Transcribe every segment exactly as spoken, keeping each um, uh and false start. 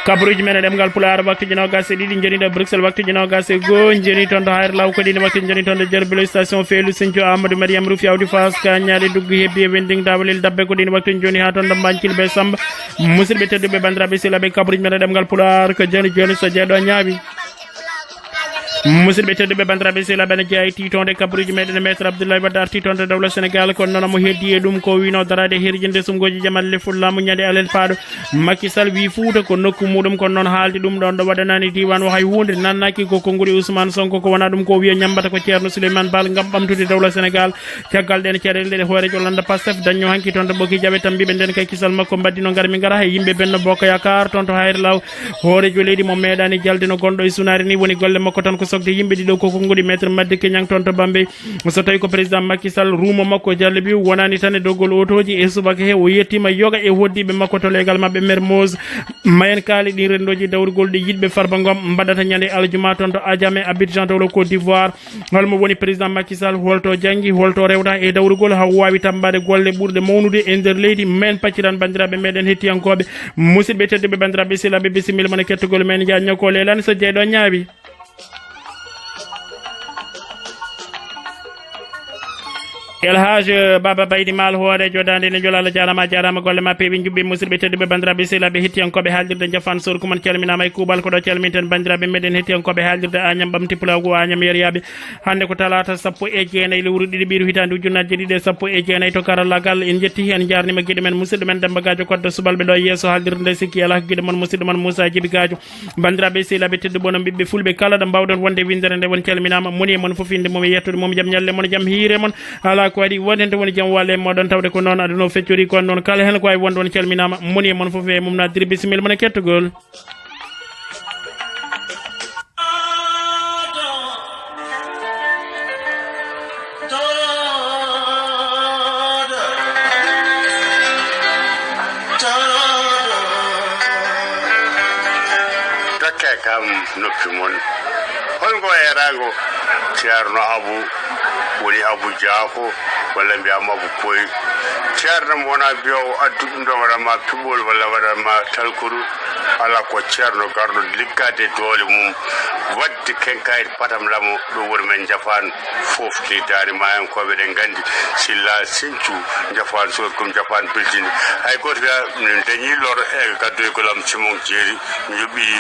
Kabaruuji men e ɗemngal Pulaar, waktuuji noogaas e ɗiɗi njoni ɗo Bruxelles, waktuuji noogaas e goo njoni toon to Hayre Law, ko ɗiɗi waktuuji njoni toon to Diourbel, station Fellou, Sinthiou, Amadou Mariam Rufi, Awdi Fass, Kañaali, Duggu, Hebbi e Wending, Dawlel, Dabbe, ko ɗiɗi waktuuji njoni haa toon to Mbañcil be Samba. Musidɓe tedduɓe, banndiraaɓe, sehilaaɓe, kabaruuji men e ɗemngal Pulaar ko joni joni so jeeɗo ñaawi. Musidɓe tedduɓe, banndiraaɓe, sehilaaɓe, ene jeyaa e tiitoonde kabaruuji meɗen e Maître Abdoulaye Wade artii toon to dawla Sénégal, kono noon mo heddi e ɗum ko wino daraade hirjinde sumgooji jamaaɗe lefol laamu ñande alel paaɗo. Macky Sall wii Fuuta ko nokku muɗum, kono noon haalde ɗum ɗoon ɗo waɗanaani diiwaan o hay huunde, nannaaki ko konnguɗi Ousmane Sonko, ko wonaa ɗum ko wiya ñammbata ko Ceerno Souleymane Baal ngam ɓamtude dawla Sénégal. Caggal ɗeen caɗeele ɗe hooreejo lannda Pastef dañnoo hanki toon to Ɓoki Jawe, tambiiɓe ndeen kay kisal makko mbaɗdino ngar mi ngara hay yimɓe Benno Bokk Yaakaar toon to Hayre Law. Hooreejo leydi mo meeɗaani jalde no gonɗo e sunaare ni, woni golle makko tan ko sokde yimɓe ɗiɗo ko konnguɗi Maître Madické Niang toon to Bambey. So tawi ko président Macky Sall, ruumo makko Jalle Biw wonani tan e doggol otooji e subaka he, o yettima yoga e hoddiɓe makko to leegal maɓɓe Mermoz. Mayen kaali ɗin rendoji dawrugol ɗi yiɗɓe Farba Ngom mbaɗata ñande aljuma toon to Adjamé, Abidjan, to wuro Côte d'Ivoire. Holmo woni président Macky Sall? Holto janngi? Holto rewta e dawrugol haa o waawi tambaade golle ɓurɗe mawnude e nder leydi? Men pacciran banndiraaɓe meɗen hettiyankooɓe, musidɓe tedduɓe, banndiraaɓe sehilaaɓe, bisimilla mon e kettugol men, njaajno ko leelani so jeyɗo ñaawi. El Hadj Baba Baydi Maal, hooreejo Daande ne Jol, Allah jaaraama, a jaaraama, golle ma peewi, njuɓɓi. Musidɓe tedduɓe, banndiraaɓe sehilaaɓe hettiyankooɓe haalirde Jafaan Sorku, mon calminaama e kuuɓal. Ko ɗo calminten banndiraaɓe meɗen hettiyankooɓe haalirde Añam Ɓamti Pulaagu, Añam Yeryaaɓe. Hannde ko talaata sappo e jeenayi lewru ɗiɗi ɓiru hitaande ujunnaji ɗiɗi e sappo e jeenayi. To karallagal, en njetti, en njaarnima giɗo men, musidɗo men Demba Gadio Koddo Subalɓe ɗo e yeeso haalirde nde. Sikki alaa ko giɗo mon, musidɗo mon Moussa Djibi Gadio. Banndiraaɓe sehilaaɓe tedduɓe, onon ɓiɓɓe fulɓe kala ɗo mbaawɗon wonde winndere nde, on calminaama. Moni e mon fof innde mum e yettude mum, jam ñalle mon, jam hiire mon. Alaa ko waɗi wonde nde woni jam walle e mooɗon, tawde ko noon aduna o feccori, ko noon kala heen ko wawi wonde, on calminaama. Moni e mon fof e mum na diri bisimilla mon e kettugol. Dokke kam noppi mon. Holngo eeraango? Ceerno Abu woni Abu Jaako, walla mbiyaama Abu Poy. Ceerno mo wonaa mbiyoowo addu ɗum ɗo waɗanma piɓɓol walla waɗanma talkuru. Alaa, ko ceerno garɗo liggaade doole mum, waɗde kenkayri patam lamo ɗo wuro men Njafaan. Fof ti daari maayankooɓe ɗen nganndi, Silla Sinthiou, Njafaan Sorkum, Njafaan Beltindi. Hay gooto wiya, min dañii lor e gaddoygol am Simon Jeeri, mi yoɓii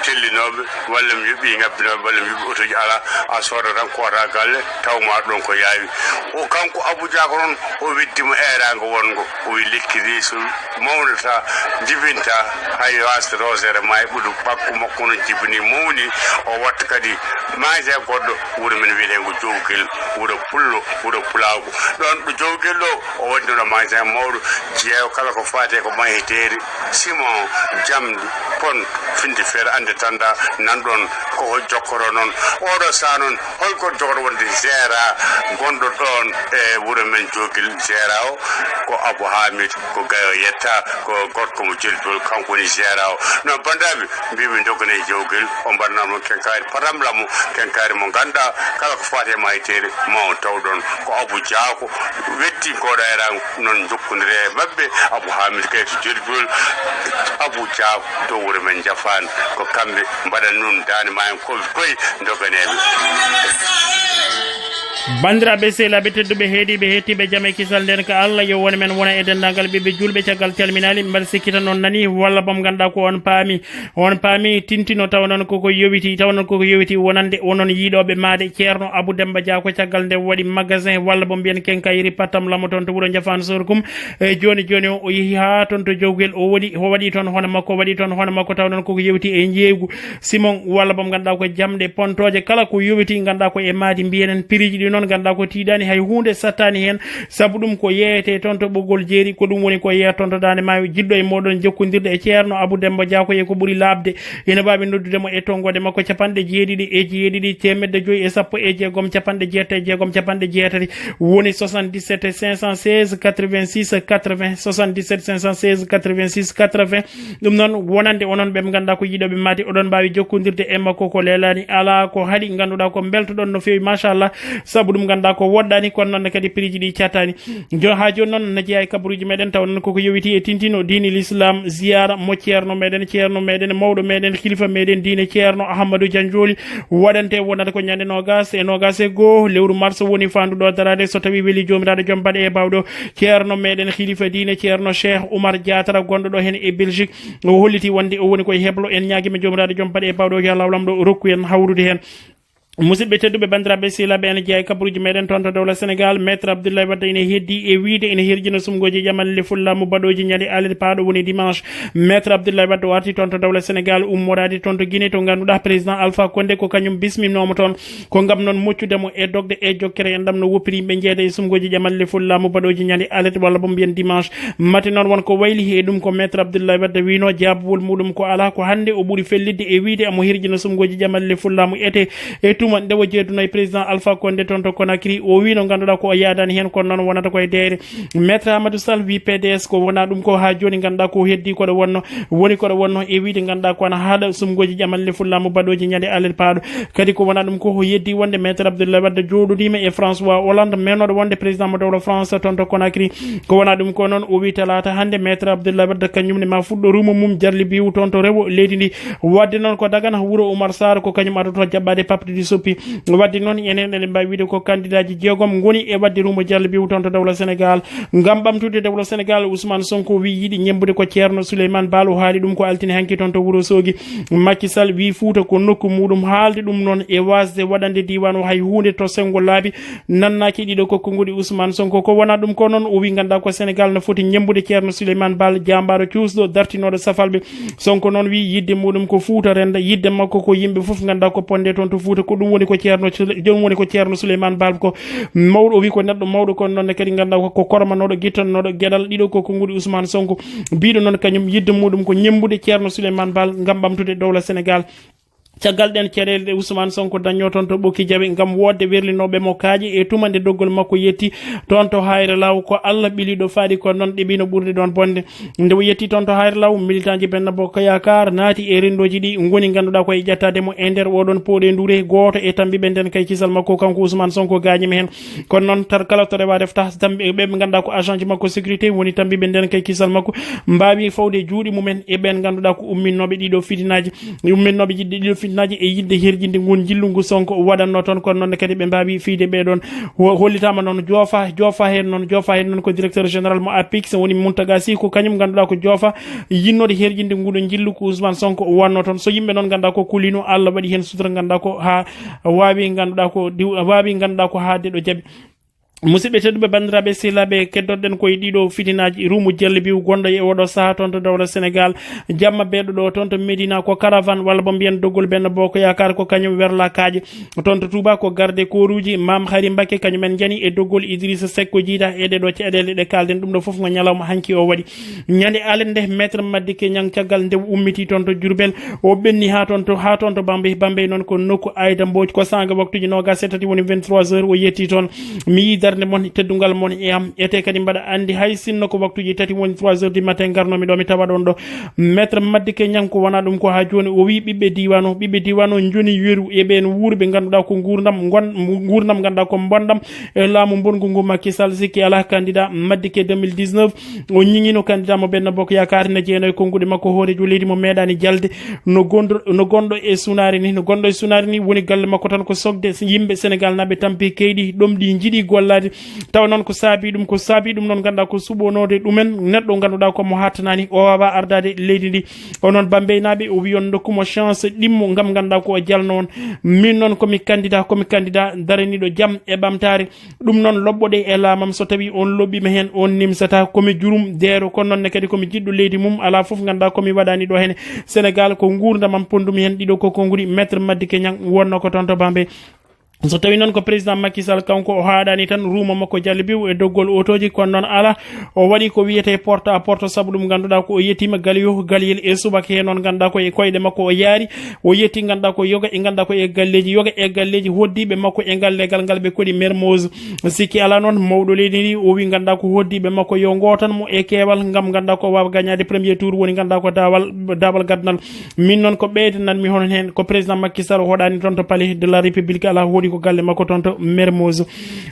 tellinooɓe, walla mi yoɓii ŋabbinooɓe, walla mi yoɓii otooji. Alaa, a sooda tan koota galle, taw ma ɗon ko yaawi. O kanko Abu Jaako noon, o weddi mo eeraango wonngo, o wi lekki reesul mawnata, jibinta, hay waasde rosere ma e ɓuɗu. Bakku makko no jibini, mawni, o watta kadi magasin goɗɗo, wuro men wiyeteengo Jowgel, wuro Pullo, wuro Pulaagu. Ɗon ɗo Jowgel ɗo, o waɗi ɗon magasin mawɗo, jeeyo kala ko faati e ko mahiteeri, ciment, jamndi, pont, finde fer, annde tanda, nan ɗon ko o jokkoto noon. Oɗo saha noon, holko jogoto wonde gérant gonɗo ɗon e wuro men Jowgel? Gérant o ko Abou Hamid, ko Gayo Yetta, ko gorko mo Jolpol, kanko woni gérant o. Non, banndiraaɓe, mbimi dogane Jowgel, o mbaɗanama kenkayri patam lamo, kenkayri mo ngannduɗaa kala ko faati e mahiteeri ma o taw ɗon. Ko Abou Jaako wetti ngoɗo era non jokkondire e maɓɓe, Abou Hamid Kay to Jolpol, Abou Jaako to wuro men Njafaan, ko kamɓe mbaɗan ɗum daande ma en ko koye doganeeɓe. Banndiraaɓe sehilaaɓe tedduɓe heediiɓe hettiiɓe jam e kisal nden, ko Allah yo won men wona e denndaangal ɓiɓɓe juulɓe. Caggal calminaali, mbaɗa sikki tan on nani walla boom ngannduɗaa ko on paami. On paami tintino taw noon koko yowiti, taw noon koko yowiti wonande onon yiiɗooɓe maade Ceerno Abou Demba Dia ko caggal nde waɗi magasin walla boom mbiyen kenkayri pattam lamo toon to wuro Njafaan Sorkum. E jooni jooni o, o yehi haa toon to Jowgel, o woni, o waɗi toon hono makko, o waɗi toon hono makko, taw noon koko yowiti e njeeygu Simon walla boom ngannduɗaa ko jamɗe pontooje, kala ko yowiti ngannduɗaa ko e maadi mbiyenen prix ji ɗi noon ngannduɗaa ko tiiɗaani hay huunde sattaani heen, sabu ɗum ko yeeyetee toon to ɓoggol jeeri, ko ɗum woni ko yeeyata toon to Daande Maayo. Jiɗɗo e mooɗon jokkondirde e Ceerno Abou Demba Dia ko e ko ɓuri laaɓde, ina waawi noddude mo e tonngoode makko capanɗe jeeɗiɗi e jeeɗiɗi, teemedde joyi e sappo e jeegom, capanɗe jeetati e jeegom, capanɗe jeetati, woni soixante-dix-sept cinq cent seize quatre-vingt-six quatre-vingts, soixante-dix-sept cinq cent seize quatre-vingt-six quatre-vingts. Ɗum noon, wonande onon ɓe ngannduɗaa ko yiiɗooɓe maade, oɗon mbaawi jokkondirde e makko ko leelaani alaa, ko haɗi ngannduɗaa ko mbeltoɗon no feewi, machallah. Sabu ɗum ngannduɗaa ko woɗɗaani, kono noon ne kadi prix ji ɗi cattaani. Jo, haa jooni noon ne jeyaa e kabaruuji meɗen, tawa noon koko yowiti e tintino diini l'islam, ziyara mo ceerno meɗen, ceerno meɗen, mawɗo meɗen, khalifa meɗen diine, ceerno Ahmadou Janjoli, waɗante wonata ko ñande noogas e noogas e goo lewru mars woni faanduɗo daraade, so tawi weli Joomiraaɗo joom baɗe e bawɗo. Ceerno meɗen, khalifa diine, ceerno Cheikh Oumar Diatara, gonɗo ɗo heen e Belgique, o holliti wonde o woni koye heblo. En ñaagima Joomiraaɗo joom baɗe e bawɗo, yo Allah lamɗo rokku en hawrude heen. Musidɓe tedduɓe, banndiraaɓe, sehilaaɓe, ene jeyaa e kabaruuji meɗen toon to dowla Sénégal. Maître Abdoulaye Wade ene heddi e wiyde ene herjina sumgooji jamalle fullaamu baɗooji ñande alet paaɗo woni dimanche. Maître Abdoulaye Wade o arti toon to dowla Sénégal, ummoraade toon to Guinée, to ngannduɗaa président Alpha Condé ko kañum bisminoomo toon. Ko ngam noon moccude mo e dogde e jokkere en ɗam no woppiri yimɓe jeeyde e sumgooji jamalle fullaamu baɗooji ñande alet walla bo mbiyen dimanche. Mate noon won ko wayli e ɗum ko Maître Abdoulaye Wade wino, jaabawol muɗum ko alaa, ko hannde o ɓuri fellitde e wiyde amo hirjina sumgooji jamalle fullaamu ete e tuma nde o jeeduno e président Alpha Condé toon to Conakry. O wino ngannduɗaa ko o yaadaani heen, kono noon wonata koye deeyre. Maître Amadou Sall wi P D S ko wona ɗum ko haa jooni ngannduɗaa ko heddi koɗo wonno, woni koɗo wonno e wiyde ngannduɗaa ko ana haɗa sumgooji jamalle fullaamu baɗooji ñande alet paaɗo. Kadi ko wona ɗum ko o yeddi wonde Maître Abdoulaye Wade jooɗodiima e François Hollande, menoɗo wonde président mo dowla France toon to Conakry. Ko wona ɗum ko noon o wi talaata hannde Maître Abdoulaye Wade kañum ne ma fuɗɗo rumo mum jarli biwu toon to rewo leydi ndi. Wadde noon ko Dagana wuro Oumar Sarr ko kañum adoto jaɓɓaade paptude soppi. Wadde noon enen eɗen mbaawi wiyde ko candidat ji jeegom ngoni e wadde rumo jarli biwu toon to dowla Sénégal. Ngam ɓamtude dowla Sénégal, Ousmane Sonko wi yiɗi ñembude ko ceerno Souleymane Baal. O haali ɗum ko altine hanki toon to wuro Soogi. Macky Sall wi Fuuta ko nokku muɗum. Haalde ɗum noon e wasde waɗande diiwaan o hay huunde to senngo laabi nannaaki ɗiɗo ko konnguɗi Ousmane Sonko. Ko wona ɗum ko noon o wi ngannduɗaa ko Sénégal no foti ñembude ceerno Souleymane Baal, jaambaaro cuusɗo dartinooɗo safalɓe. Sonko noon wi yidde muɗum ko Fuuta renda, yidde makko ko yimɓe fof ngannduɗaa ko ponde toon to Fuuta. Ko ɗum woni ko ceerno Soule-, ɗum woni ko ceerno Souleymane Baal ko mawɗo, o wi ko neɗɗo mawɗo, kono noon ne kadi ngannduɗaa ko, ko kormanooɗo, gittanooɗo geɗal ɗiɗo ko konnguɗi Ousmane Sonko. Biiɗo noon kañum yidde muɗum ko ñembude ceerno Souleymane Baal ngam ɓamtude dowla Sénégal. Caggal ɗeen caɗeele ɗe Ousmane Sonko dañnoo toon to Ɓokki Jawe ngam woodde werlinooɓe mo kaaƴe e tuma nde doggol makko yetti toon to Hayre Law, ko Allah ɓiliiɗo faaɗi ko noon ɗeɓino ɓurde ɗoon bonde. Nde o yetti toon to Hayre Law, militanji Benno Bokk Yaakaar naati e renndooji ɗi ngoni ngannduɗaa ko e ƴettaade mo e nder oɗon pooɗe ndure. Gooto e tambiiɓe nden kay kisal makko kanko Ousmane Sonko gaañi mo heen. Kono noon tar kala to rewa refta tambi-, ɓe ɓe ngannduɗaa ko agent ji makko sécurité woni tambiiɓe nden kay kisal makko mbaawi fawde juuɗe mumen e ɓeen ngannduɗaa ko umminnooɓe ɗiɗo fitinaaji. Umminnooɓe jiɗde ɗiɗo fitinaaji e yiɗde herjinde ngun njillu ngu Sonko waɗanno toon, kono noon kadi ɓe mbaawi fiyde ɓee ɗoon. Ho-, hollitaama noon joofa, joofa heen noon, joofa heen noon ko directeur général mo APIX woni Mountaga Sy, ko kañum ngannduɗaa ko joofa yinnoode herjinde nguɗo njillu ko Ousmane Sonko wanno toon. So yimɓe noon ngannduɗaa ko kulino, Allah waɗi heen sutura ngannduɗaa ko haa waawi ngannduɗaa ko diw-, waawi ngannduɗaa ko haade ɗo jaɓi. Musidɓe tedduɓe, banndiraaɓe, sehilaaɓe, keddorɗen koye ɗiɗo fitinaaji. Ruumu Jellibiw gonɗo e oɗo sahaa toon to dowla Sénégal, jamma beeɗo ɗo toon to Médina ko caravane walla bo mbiyen doggol Benno Bokk Yaakaar ko kañum werla kaaƴe. Toon to Touba ko garde kooruuji Maam Xari Mbakke kañum en njani e doggol Idrissa Seck ko jiida e ɗeɗo caɗeele ɗe kaalden ɗum ɗo fof ngo ñalawma hanki o waɗi. Ñande alende Maître Madické Niang caggal nde o ummiti toon to Diourbel, o ɓenni haa toon to, haa toon to Bambey. Bambey noon ko nokku Aïda Mbodj, ko saanga waktuji noogas e tati woni vingt-trois heures o yetti toon. Mi yii darnde mon, teddungal mon e am. Ete kadi mbaɗa anndi hay sinno ko waktuji tati woni trois heures du matin ngarnomi ɗo, mi tawa ɗon ɗo. Maître Madické Niang ko wona ɗum ko haa jooni o wii ɓiɓɓe diiwaan o, ɓiɓɓe diiwaan o njoni yeru e ɓeen wuurɓe ngannduɗaa ko nguurndam ngon-, nguurndam ngannduɗaa ko mbonɗam e laamu mbonngu ngu Macky Sall. Sikki alaa candidat Madické deux mille dix-neuf o ñiŋino candidat mo Benno Bokk Yaakaar ne jeeyno e konnguɗi makko hooreejo leydi mo meeɗaani jalde. No gonɗo, no gonɗo e sunaare ni, no gonɗo e sunaare ni woni galle makko tan ko sokde yimɓe Sénégal naaɓe tampi keyɗi ɗomɗi njiɗi gollaade. Tawa noon ko saabi ɗum, ko saabi ɗum noon ngannduɗaa ko suɓonoode ɗumen neɗɗo ngannduɗaa ko mo hattanaani o waawaa ardaade leydi ndi. O noon Bambeynaaɓe o wiyon ndokku mo chance ɗimmo ngam ngannduɗaa ko o jalno on. Min noon ko mi candidat, ko mi candidat daraniiɗo jam e ɓamtaare. Ɗum noon loɓɓoɗe e laamam, so tawi on loɓɓiima heen on nimsataa, ko mi jurum deero, kono noon ne kadi ko mi jiɗɗo leydi mum, alaa fof ngannduɗaa ko mi waɗaani ɗo heen. Sénégal ko nguurndamam, ponndumi heen ɗiɗo ko konnguɗi. Maître Madické Niang wonno ko toon to Bambey. So tawi noon ko président Macky Sall, kanko o haaɗaani tan ruuma makko Jallibiw e doggol otooji, kono noon alaa, o waɗi ko wiyetee porte à porte, sabu ɗum ngannduɗaa ko o yettiima Galiyo, Galiyel e subaka hee noon ngannduɗaa ko e koyɗe makko o yaari, o yetti ngannduɗaa ko yoga e ngannduɗaa ko e galleeji, yoga e galleeji hoɗdiiɓe makko e ngal legal ngal ɓe koɗi Mermoz. Sikki alaa noon mawɗo leydi ndi o wii ngannduɗaa ko hoɗdiiɓe makko yo ngootan mo e keewal ngam ngannduɗaa ko waawa gañaade premier tour woni ngannduɗaa ko daawal, daawal gadanal. Min noon ko ɓeydananmi hono heen ko président Macky Sall hoɗaani toon to Palais de la République, alaa hoɗi ko galle makko toon to Mermoz.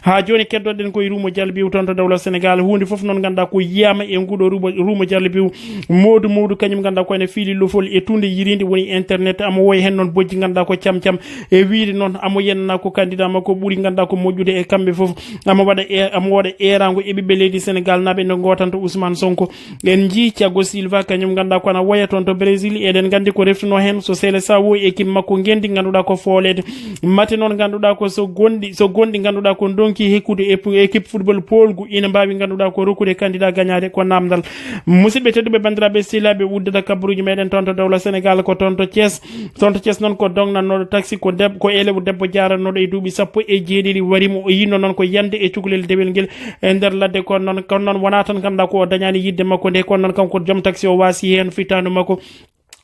Haa jooni keddoɗen ko e Ruumo Jalbiw toon to dawla Senegal. Huunde fof noon ngannduɗaa ko yiyaama e nguɗo Ruumo, Ruumo Jalbiw. Moodu Moodu kañum ngannduɗaa ko ene fiili lofol e tuunde yiriinde woni internet. Amo woyi heen noon bojji ngannduɗaa ko cam cam. E wiyde noon amo yenna ko candidat makko ɓuri ngannduɗaa ko moƴƴude e kamɓe fof. Amo waɗa e, amo waɗa eeraango e ɓiɓɓe leydi Senegal naaɓe nde gootanto Ousmane Sonko. En njii Thiago Silva kañum ngannduɗaa ko ana woya toon to Brésil. Eɗen nganndi ko reftuno heen so Seleção équipe makko ngenndi ngannduɗaa ko fooleede. Mate noon ngannduɗaa ko so gonɗi, so gonɗi ngannduɗaa ko ndonki hekkude e pu-, équipe football poolgu ina mbaawi ngannduɗaa ko rokkude candidat gañaade ko naamndal. Musidɓe tedduɓe banndiraaɓe sehilaaɓe uddata kabaruuji meɗen toon to dawla Senegal ko toon to Thiès. Toon to Thiès noon ko dognannooɗo taxi ko deb-, ko elew debbo jaaranooɗo e duuɓi sappo e jeeɗiɗi wari mo o yinno noon ko yande e cukalel dewel ngel e nder ladde. Kono noon, kono noon wonaa tan ngannduɗaa ko o dañaani yiɗde makko nde, kono noon kanko joom taxi o waasi heen fittaandu makko.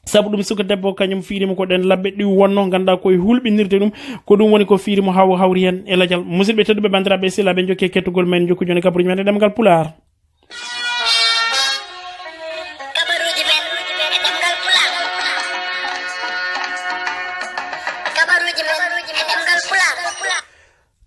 Sabu ɗum suka debbo kañum fiiri mo ko ɗeen labbe ɗi wonno ngannduɗaa ko e hulɓinirde ɗum, ko ɗum woni ko fiiri mo haw hawri heen e lajal. Musidɓe tedduɓe banndiraaɓe sehilaaɓe njokke kettugol men jokku jooni kabaruuji men e ɗemngal Pulaar. Kabaruuji men e ɗemngal Pulaar. Kabaruuji men e ɗemngal Pulaar.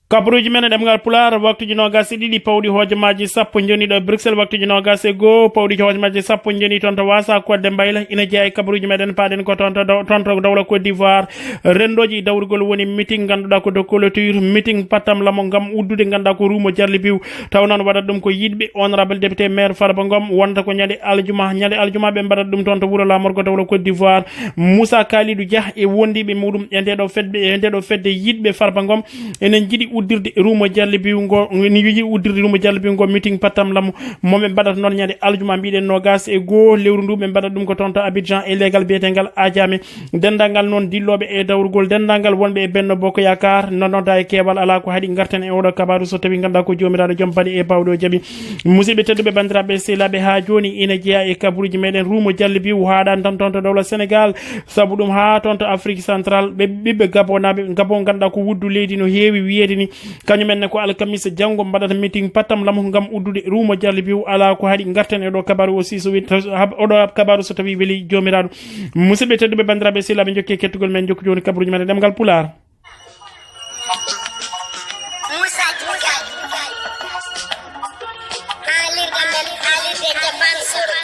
Kabaruuji men e ɗemngal Pulaar, waktuuji noogaas e ɗiɗi pawɗi hojomaaji sappo njoni ɗo Bruxelles, waktuuji noogaas e goo pawɗi hojomaaji sappo njoni toon to Waasa Kodde Mbayla. Ina jeyaa e kabaruuji meɗen, paaɗen ko toon to dow-, toon to dawla Côte d'Ivoire. Renndooji dawrugol woni meeting ngannduɗaa ko de clôture, meeting pattam lamo ngam uddude ngannduɗaa ko Ruumo Jallibiw. Taw noon waɗat ɗum ko yiɗɓe honorable député maire Farba Ngom, wonta ko ñande aljuma. Ñande aljuma ɓe mbaɗat ɗum toon to wuro laamorgo dawla Côte d'Ivoire. Moussa Kalidou Dia e wondiiɓe muɗum e nde ɗo fedde, e nde ɗo fedde yiɗɓe Farba Ngom enen njiɗi uddirde Ruumo Jallibiw ngo, ene yiɗi uddirde Ruumo Jallibiw ngo meeting pattam lamo mo ɓe mbaɗata noon ñande aljuma mbiɗen noogaas e goo lewru ndu. Ɓe mbaɗat ɗum ko toon to Abidjan e leegal biyetengal Adjamé. Denndaangal noon dillooɓe e dawrugol, denndaangal wonɓe e Benno Bokk Yaakaar, nodda e keewal, alaa ko haɗi ngarten e oɗo kabaaru so tawi ngannduɗaa ko Joomiraaɗo joom baɗe e baawɗe o jaɓi. Musidɓe tedduɓe, banndiraaɓe sehilaaɓe, haa jooni ina jeyaa e kabaruuji meɗen. Ruumo Jallibiw haaɗaani tan toon to dawla Senegal, sabu ɗum haa toon to Afrique Central, ɓe ɓiɓɓe Gabonaaɓe, Gabon ngannduɗaa ko wuddu leydi no heewi wiyeede ni. Kañum en ne ko alkamisa janngo mbaɗata meeting pattam lamo ngam uddude Ruumo Jallibiw. Alaa ko haɗi ngarten e ɗo kabaaru o si so wi-, oɗo kabaaru so tawi weli Joomiraaɗo. Musidɓe tedduɓe, banndiraaɓe sehilaaɓe, njokke kettugol men, jokku jooni kabaruuji men e ɗemngal Pulaar. Moussa Djibi Gadio. Haalirde men, haalirde Jafaan Soro.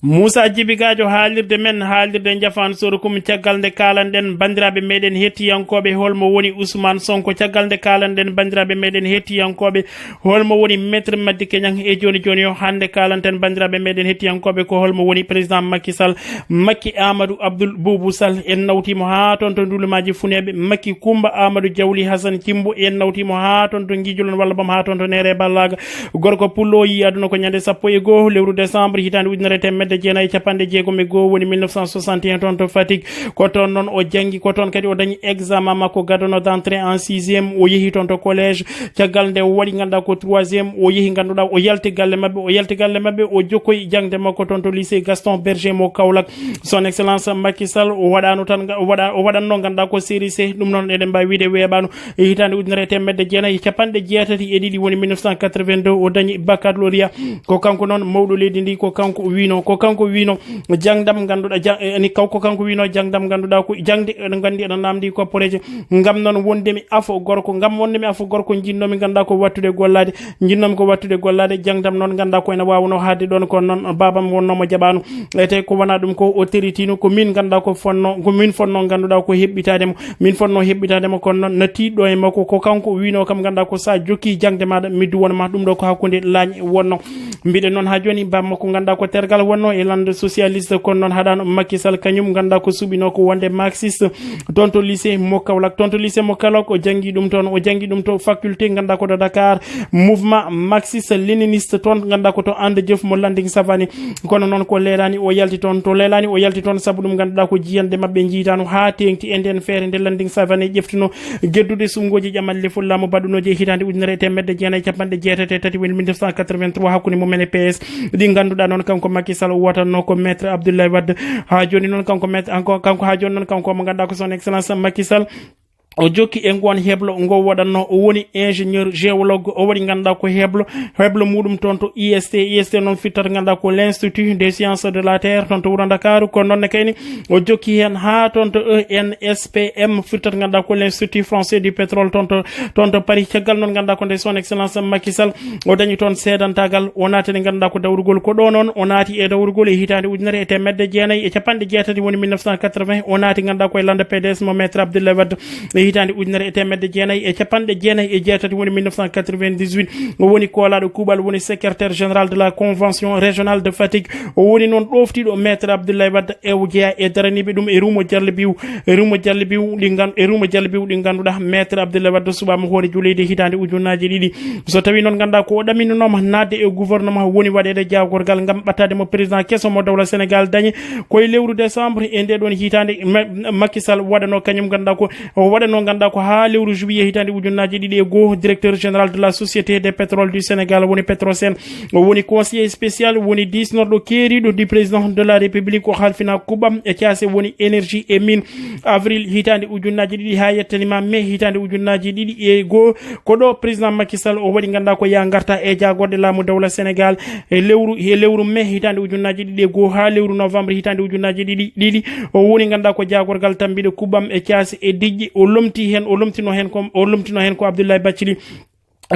Moussa Djibi Gadio, haalirde men, haalirde Jafaan Soro kum. Caggal nde kaalanɗen banndiraaɓe meɗen hettiyankooɓe holmo woni Ousmane Sonko, caggal nde kaalanɗen banndiraaɓe meɗen hettiyankooɓe holmo woni Maître Madické Niang e jooni jooni o, hannde kaalanten banndiraaɓe meɗen hettiyankooɓe ko holmo woni président Macky Sall, Macky Amadou Abdoul Boubou Sall. En nawtiimo haa toon to ndulumaaji funeeɓe, Macky Coumba Amadou Diawli Hassan Thimbo. En nawtiimo haa toon to Ngijulon walla boom haa toon to Neere Ballaga. Gorko Pullo o yii aduna ko ñande sappo e goo lewru décembre hitaande ujunere e teemedde jeenayi e capanɗe jeegom e goo, woni mille neuf cent soixante et un, toon to Fatick. Ko toon noon o janngi, ko toon kadi o dañi examen makko gadano d'entrée en sixième. O yehi toon to collège. Caggal nde o waɗi, ngannduɗaa ko troisième, o yehi, ngannduɗaa, o yalti galle maɓɓe, o yalti galle maɓɓe, o jokkoyi jaŋde makko toon to lycée Gaston Berger mo Kaolack. Son Excellence Macky Sall, o waɗano tan, o waɗa, o waɗanno, ngannduɗaa, ko série C. Ɗum noon, eɗen mbaawi wiyde weeɓaano. E hitaande ujunere e teemedde jeenayi e capanɗe jeetati e ɗiɗi, woni mille neuf cent quatre-vingt-deux, o dañi baccalauréat. Ko kanko noon mawɗo leydi ndi, ko kanko wino, ko kanko wino jaŋdam, ngannduɗaa, ja-, e, ni kaw, ko kanko wino jaŋdam, ngannduɗaa, ko jaŋde, eɗen nganndi, eɗen naamndi kopporeeje. Ngam noon wonde mi afo gorko, ngam wonde mi afo gorko, njinnoomi, ngannduɗaa, ko wattude gollaade, njinnoomi ko wattude gollaade. Jaŋdam noon, ngannduɗaa, ko ene waawno haalde ɗoon, kono noon baabam wonnoo mo jaɓaano. E tawi ko wonaa ɗum, ko o teritiino, ko min, ngannduɗaa, ko fonno, ko min fonno, ngannduɗaa, ko heɓɓitaade mo, min fonno heɓɓitaade mo, kono noon na tiiɗɗo e makko. Ko kanko wino kam, ngannduɗaa, ko so a jokki jaŋde maaɗa, mi duwano ma. Ɗum ɗo ko hakkunde laañ wonno. Mbiɗen noon haa jooni, baaba makko, ngannduɗaa, ko tergal wonno e lande socialiste, kono noon haɗaano Macky Sall, kañum, ngannduɗaa, ko suɓinoo ko wonde marxiste. Toon to lycée mo Kaolack, toon to lycée mo Kaolack, o janngi ɗum toon, o janngi ɗum to faculté, ngannduɗaa, ko to Dakar, mouvement marxiste léniniste, toon, ngannduɗaa, ko to And Jëf mo Landing Savané. Kono noon ko Leelaani o yalti toon, to Leelaani o yalti toon, sabu ɗum, ngannduɗaa, ko jiyannde maɓɓe njiytaano haa teeŋti e ndeen feere nde Landing Savané ƴeftuno geddude suɓngooji ƴamalli fulla mo baɗunooji e hitaande ujunere e teemedde jeenayi e capanɗe jeetati e tati, woni mille neuf cent quatre-vingt-trois, hakkunde mum en e P S. Ɗi ngannduɗaa noon, kanko Macky Sall o watanno ko Maître Abdoulaye Wade. Haa jooni noon, kanko Maître, kanko, kanko haa jooni noon, kanko mo ngannduɗaa ko son excellence Macky Sall, O jokki e ngoon heblo ngo waɗatno, o woni ingénieur géologue, o waɗi ngannduɗaa ko heblo heblo muɗum toon to I S T. I S T noon fittata ngannduɗaa ko l'Institut des sciences de la terre toon to wuro Ndakaaru. Kono noon ne kayni o jokki heen haa toon to E N S P M fittata ngannduɗaa ko l'Institut français du pétrole toon to toon to Paris. Caggal noon ngannduɗaa ko nde son excellence Macky Sall o dañi toon seedantaagal, o naatani ngannduɗaa ko dawrugol. Ko ɗo noon o naati e dawrugol e hitaande ujunere e teemedde jeenayi e capanɗe jeetati, woni mille neuf cent quatre-vingts. O naati ngannduɗaa ko e lannda P D S mo maître Abdoulaye Wade e hitaande ujunere e teemedde jeenayi e capanɗe jeenayi e jeetati, woni mille neuf cent quatre-vingt-dix-huit. O woni koolaaɗo kuuɓal, woni secrétaire général de la convention régionale de Fatick. O woni noon ɗooftiiɗo maître Abdoulaye Wade e o jeyaa e daraniiɓe ɗum e rumo Jallo Biw, e rumo Jallo Biw ɗi ngan-, e rumo Jallo Biw ɗi ngannduɗaa maître Abdoulaye Wade suɓaama hooreejo leydi hitaande ujunnaaji ɗiɗi. So tawii noon ngannduɗaa ko o ɗaminanooma naatde e gouvernement, woni waɗeede jaagorgal ngam ɓattaade mo président keso mo dowla Sénégal dañi ko e lewru décembre e ndee ɗoon hitaande, Ma-, Macky Sall waɗanoo kañum ngannduɗaa ko o waɗanoo ngannduɗaa ko haa lewru juillet hitaande ujunnaaji ɗiɗi e goo, directeur général de la société des pétroles du Sénégal, woni Petrosen. O woni conseiller spécial, woni diisnorɗo keeriiɗo du président de la République, o halfina kuuɓam e caase, woni énergie et mine. Avril hitaande ujunnaaji ɗiɗi haa yettani ma mai hitaande ujunnaaji ɗiɗi e goo, ko ɗo président Macky Sall o waɗi ngannduɗaa ko yaa ngarta e jaagorɗe laamu dowla Sénégal e lewru, e lewru mai hitaande ujunnaaji ɗiɗi e goo haa lewru novembre hitaande ujunnaaji ɗiɗi ɗiɗi. O woni ngannduɗaa ko jaagorgal tambiiɗe kuuɓam e caase e diƴƴe. O lomti heen, o lomtino heen ko, o lomtino heen ko Abdoulaye Bathily.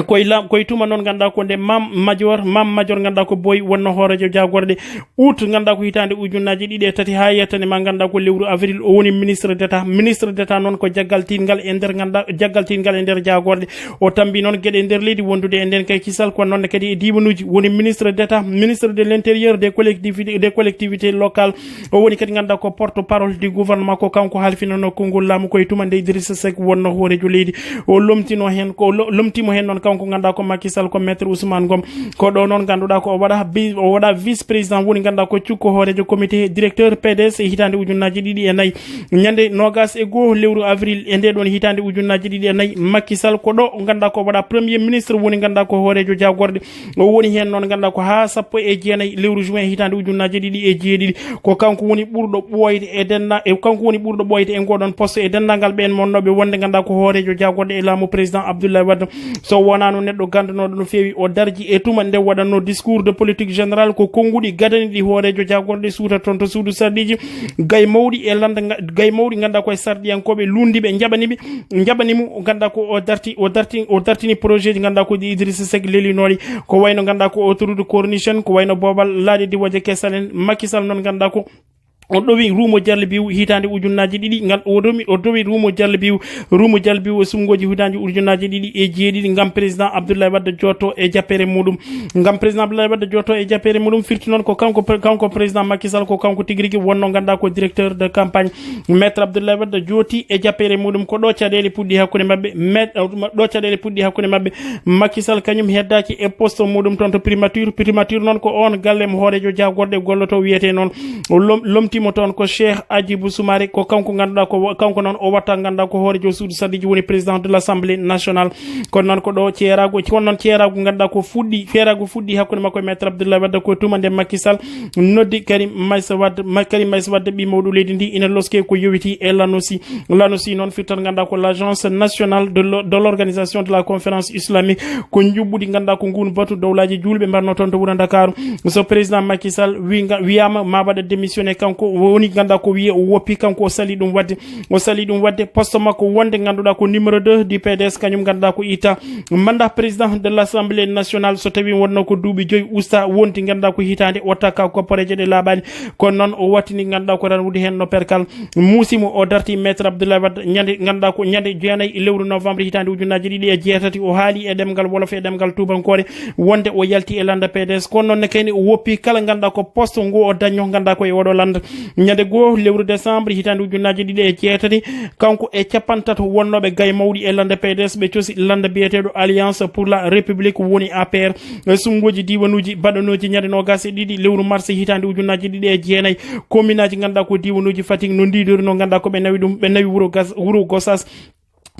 Koye lam-, koye tuma noon ngannduɗaa ko nde Mam Major, Mam Major ngannduɗaa ko Boy wonno hooreejo jaagorɗe. Août ngannduɗaa ko hitaande ujunnaaji ɗiɗi e tati haa yettani ma ngannduɗaa ko lewru avril, o woni ministre d'État. Ministre d'État noon ko jaggal tiiɗngal e nder ngannduɗaa, jaggal tiiɗngal e nder jaagorɗe. O tambi noon geɗe nder leydi wondude e ndeen kay kisal, kono noon ne kadi e diiwanuuji, woni ministre d'État, ministre de l'Intérieur, des collectivités, des collectivités locales. O woni kadi ngannduɗaa ko porte-parole du gouvernement, ko kanko halfinanoo konngol laamu koye tuma nde Idrissa Seck wonno hooreejo leydi. O lomtino heen ko, lo-, lomtiimo heen noon kanko ngannduɗaa ko Macky Sall, ko maître Ousmane Ngom. Ko ɗo noon ngannduɗaa ko o waɗa bi-, o waɗa vice président, woni ngannduɗaa ko cukko hooreejo comité directeur P D S e hitaande ujunnaaji ɗiɗi e nayi. Ñande noogaas e goo lewru avril e ndee ɗoon hitaande ujunnaaji ɗiɗi e nayi, Macky Sall ko ɗo ngannduɗaa ko waɗa premier ministre, woni ngannduɗaa ko hooreejo jaagorɗe. O woni heen noon ngannduɗaa ko haa sappo e jeenayi lewru juin hitaande ujunnaaji ɗiɗi e jeeɗiɗi. Ko kanko woni ɓurɗo ɓooyde e dennda-, e kanko woni ɓurɗo ɓooyde e ngooɗoon poste e denndaangal ɓeen monnooɓe wonde ngannduɗaa ko hooreejo jaagorɗe e laamu président Abdoulaye Wade. So wonaano neɗɗo ganndanooɗo no feewi, o darji e tuma nde waɗatnoo discours de politique générale, ko konnguɗi gadani ɗi hooreejo jaagorɗe suuta toon to suudu sarɗiiji. Gay mawɗi e lannda nga-, gay mawɗi ngannduɗaa koye sarɗiyankooɓe lunndiiɓe njaɓani ɓe, njaɓani mo, ngannduɗaa ko o darti, o darti, o dartini projet ji ngannduɗaa ko ɗi Idrissa Seck lelinooɗi. Ko wayno ngannduɗaa ko autoroute corniche en, ko wayno boobal laaɗe diwalje kesal en. Macky Sall noon ngannduɗaa ko o ɗowi rumo Jallo Biw hitaande ujunnaaji ɗiɗi, ngal o ɗowi, o ɗowi rumo Jallo Biw, rumo Jallo Biw e suɓngooji hitaande ujunnaaji ɗiɗi e jeeɗiɗi ngam président Abdoulaye Wade jooɗo e jappeere muɗum. Ngam président Abdoulaye Wade jooɗo e jappeere muɗum firti noon ko kanko pre-, kanko président Macky Sall ko kanko tigi rigi wonno ngannduɗaa ko directeur de campagne. Maître Abdoulaye Wade jooɗi e jappeere muɗum, ko ɗo caɗeele puɗɗi hakkunde maɓɓe. Maître, ɗo caɗeele puɗɗi hakkunde maɓɓe. Macky Sall kañum heddaaki e poste muɗum toon to primature. Primature noon ko oon galle mo hooreejo jaagorɗe gollotoo wiyetee noon. O lom-, lomtiimo toon ko Cheikh Hadjibou Soumaré, ko kanko ngannduɗaa ko wa-, kanko noon o watta ngannduɗaa ko hooreejo suudu sarɗiiji, woni président de l'Assemblée nationale. Kono noon ko ɗo ceeraagu, kono noon ceeraagu ngannduɗaa ko fuɗɗi, ceeraagu fuɗɗi hakkunde makko e Maître Abdoulaye Wade ko tuma nde Macky Sall noddi Karim Meïssa Wade, Ma-, Karim Meïssa Wade ɓii mawɗo leydi ndi ina loske ko yowiti e l'ANOCI. L'ANOCI noon firtan ngannduɗaa ko l'Agence nationale de l'o-, de l'organisation de la conférence islamique. Ko njuɓɓudi ngannduɗaa ko ngun batu dowlaaji juulɓe mbarno toon to wuro Ndakaaru. So président Macky Sall wi nga-, wiyaama ma waɗa démissionné, kanko woni ngannduɗaa ko wiye o woppi, kanko o sali ɗum waɗde. O sali ɗum waɗde poste makko wonde ngannduɗaa ko numéro deux du P D S, kañum ngannduɗaa ko itta mandat président de l'Assemblée nationale. So tawi wonno ko duuɓi joyi usta wonti ngannduɗaa ko hitaande o takka kopporeeje ɗe laaɓaani. Kono noon o wattini ngannduɗaa ko ranwude heen no perkal. Muusi mo o darti Maître Abdoulaye Wade ñande ngannduɗaa ko ñande jeenayi lewru novembre hitaande ujunnaaji ɗiɗi e jeetati. O haali e ɗemngal wolof e ɗemngal tuubankoore wonde o yalti e lannda P D S. Kono noon ne kayni o woppi kala ngannduɗaa ko poste ngu o dañno ngannduɗaa ko e oɗo lannda. Ñande goo lewru décembre hitaande ujunnaaji ɗiɗi e jeetati, kanko e capantato wonnooɓe gay mawɗi e lannda P D S ɓe cosi lannda biyeteeɗo Alliance pour la République, woni A P R. E suɓngooji diiwanuuji baɗanooji ñande noogaas e ɗiɗi lewru mars hitaande ujunnaaji ɗiɗi e jeenayi, kominaaji ngannduɗaa ko diiwanuuji Fatick no ndiidori no ngannduɗaa ko ɓe nawi ɗum, ɓe nawi wuro Gas-, wuro Gossas.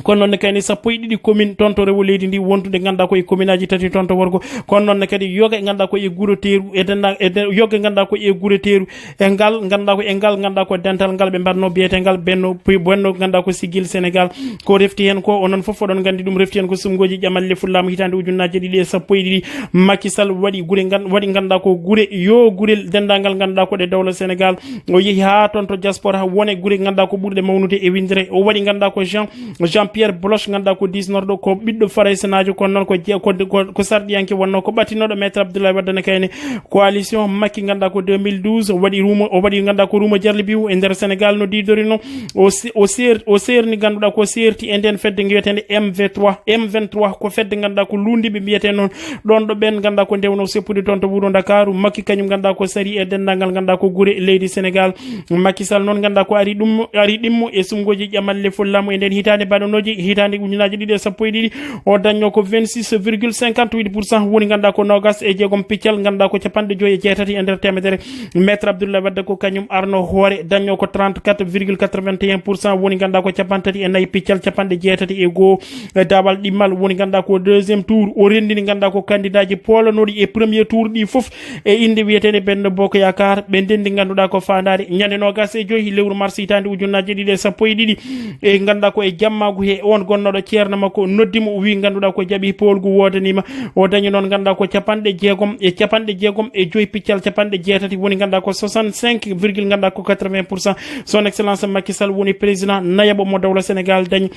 Kono noon ne kayne sappo e ɗiɗi commune toon to rewo leydi ndi, wontude ngannduɗaa ko e commune aji tati toon to worgo. Kono noon ne kadi yoga ngannduɗaa ko e gure teeru e dennda e de- yoga ngannduɗaa ko e gure teeru e ngal ngannduɗaa ko e ngal ngannduɗaa ko dental ngal ɓe mbaɗno biyetengal benno puy bonno ngannduɗaa ko sigil Sénégal. Ko refti heen ko onon fof oɗon nganndi ɗum, refti heen ko sumgooji ƴamalle fullaamu hitaande ujunnaaje ɗiɗi e sappo e ɗiɗi. Macky Sall waɗi gure ngan waɗi ngannduɗaa ko gure yo gure denndaangal ngannduɗaa ko ɗe dowla Sénégal. O yehi haa toon to diaspora, wone gure ngannduɗaa ko ɓurɗe mawnude e winndere. O waɗi ngannduɗaa ko Jean Jean Pierre Bloch ngannduɗaa ko disnorɗo ko ɓiɗɗo faraysenaajo, kono noon ko je- ko ko, ko sarɗiyanke wonno ko ɓattinooɗo maître Abdoulaye Wade ne kayne. Coalition Macky ngannduɗaa ko deux mille douze o waɗi rumo o waɗi ngannduɗaa ko rumo jarlibiw e nder Sénégal no diidorino. O se- o ser o serni ngannduɗaa ko serti e nden fedde ngeweteende M V trois, M vingt-trois ko fedde ngannduɗaa ko luundiɓe mbiyete noon. Ɗoon ɗo ɓeen ngannduɗaa ko ndewno seppude toon to wuro Ndakaaru. Makki kañum ngannduɗaa ko sari e denndaangal ngannduɗaa ko gure leydi Sénégal. Makki Sall noon ngannduɗaa ko ari ɗum ari ɗimmo e sumgooji ƴamalle fullaamu e nden hitaande baɗanooji hitaande ujunaaji ɗiɗi e sappo e ɗiɗi. O dañno ko vingt-six virgule cinquante-huit pour cent woni ngannduɗaa ko noogas e jeegom piccal ngannduɗaa ko capanɗe joyi e jeetati e nder teemedere. Maître Abdoulaye Wade ko kañum arno hoore, dañno ko trente-quatre virgule quatre-vingt-un pour cent woni ngannduɗaa ko capantati e nayi piccal capanɗe jeetati e goo. E daawal ɗimmal woni ngannduɗaa ko deuxième tour, o renndini ngannduɗaa ko kandidaaji poolanoɗi e premier tour ɗi fof e innde wiyeteende Benno Bokk Yaakaar. Ɓe ndenndi ngannduɗaa ko faandaare ñande noogas e joyi lewru mars hitaande ujunnaaje ɗiɗi e sappo e ɗiɗi. E ngannduɗaa ko e jammaagu he on gonnooɗo ceerno makko noddi mo, o wii ngannduɗaa ko jaɓi poolgu woodaniima. O dañi noon ngannduɗaa ko capanɗe jeegom e capanɗe jeegom e joyi piccal capanɗe jeetati woni ngannduɗaa ko soixante-cinq virgule ngannduɗaa ko quatre-vingts pour cent. Son excellence Macky Sall woni président nayaɓo mo dowla Sénégal dañi.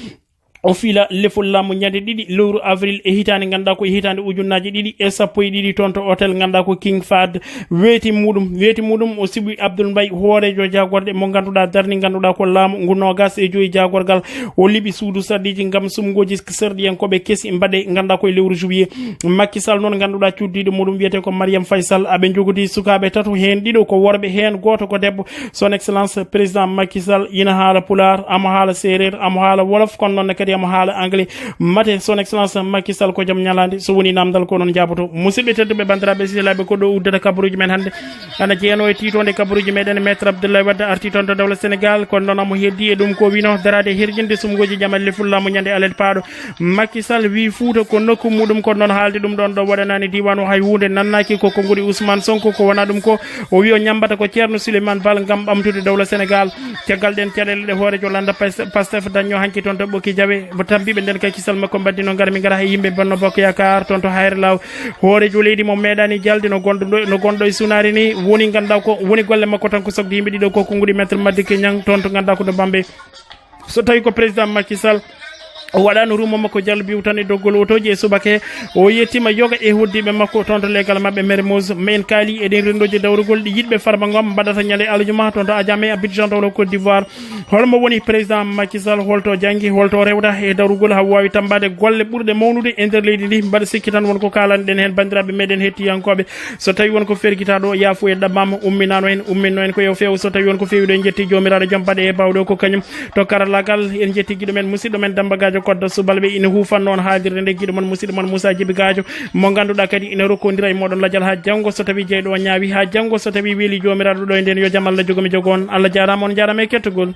O fiila lefol laamu ñande ɗiɗi lewru avril e hitaande ngannduɗaa ko e hitaande ujunnaaje ɗiɗi e sappo e ɗiɗi toon to hôtel ngannduɗaa ko King Fahd. Weeti muɗum weeti muɗum o siɓi Abdoul Mbaye, hooreejo jaagorɗe mo ngannduɗaa darni ngannduɗaa ko laamu ngu noogas e joyi jaagorgal. O liɓi suudu sarɗiiji ngam sumgooji sarɗiyankooɓe kesi mbaɗe ngannduɗaa ko e lewru juillet. Makki Sall noon ngannduɗaa cuddiiɗo muɗum wiyetee ko Mariam Faye Sall. Aɓe njogodi sukaaɓe tato, heen ɗiɗo ko worɓe, heen gooto ko debbo. Son excellence président Macky Sall ina haala pulaar, amo haala seereer, amo haala wolof, kono noon ne kadi amo haala anglais. Mate son excellence Macky Sall ko jom ñalaande, so woni namdal ko noon jaaboto. Musidɓe tedduɓe, banndiraaɓe sehilaaɓe, ko ɗo uddata kabaruuji men hannde. Ana jeyanoo e tiitoonde kabaruuji meɗen, maître Abdoulaye Wade arti toon to dowla Sénégal, kono noon amo heddi e ɗum ko wino daraade e hirjinde sumgooji jamalle fullaamu ñande alet paaɗo. Macky Sall wii Fuuta ko nokku muɗum, kono noon haalde ɗum ɗoon ɗo waɗanaani diiwaan o hay huunde nannaaki. Ko konguɗi Ousmane Sonko ko wonaa ɗum ko o wii o ñammbata ko Ceerno Souleymane Baal ngam ɓamtude dowla Sénégal. Caggal ɗeen caɗeele ɗe hooreejo lannda Pas- Pastef dañnoo hanki toon to Ɓokki Jawe, mo tambiiɓe nden kay kisal makko mbaddino ngar mi ngara hay yimɓe Benno Bokk Yaakaar toon to Hayre Law. Hooreejo leydi mo meeɗaani jalde no gonɗo no gonɗo e sunaari ni woni ngannduɗaa ko woni golle makko tan ko sokde yimɓe ɗiɗo ko konguɗi maître Madické Niang toon to ngannduɗaa ko to Bambey. So tawi ko président Macky Sall o waɗano rumo makko jalbiw tan e doggol otoji e subaka he, o yettima yoga e hoddiɓe makko toon to legal maɓɓe Mermoz. Ma en kaali eɗen rendoji dawrugol ɗi yiɗɓe Farba Ngom mbaɗata ñande aljuma toon to Adjamé Abidjan dowla Côte d'Ivoire. Holmo woni président Macky Sall, holto janngi, holto rewta e dawrugol haa wawi tammbade golle ɓurɗe mawnude e nder leydi ndi? Mbaɗa sikki tan won ko kalanɗen heen banndiraaɓe meɗen hettiyankoɓe. So tawi won ko fergitaɗo, yaafo e ɗammama umminano en, umminno en ko yo feew. So tawi won ko feewiɗo, en jetti Joomiraaɗo jom baɗe e bawɗe o ko kañum to karallagal. En jetti giɗo men, musidɗo men Damba Gadio Koddo Subalɓe ina huufanno on haalirde nde, giɗo mon, musidɗo mon Moussa Djibi Gadio, mo ngannduɗaa kadi ina rokkondira e moɗon lajal haa janngo. So tawi jeyɗo o ñaawi, haa janngo so tawi weeli Joomiraaɗo ɗo e nden, yo jam Allah jogomi jogo on. Allah jaaraama, on jaaraama e kettogol.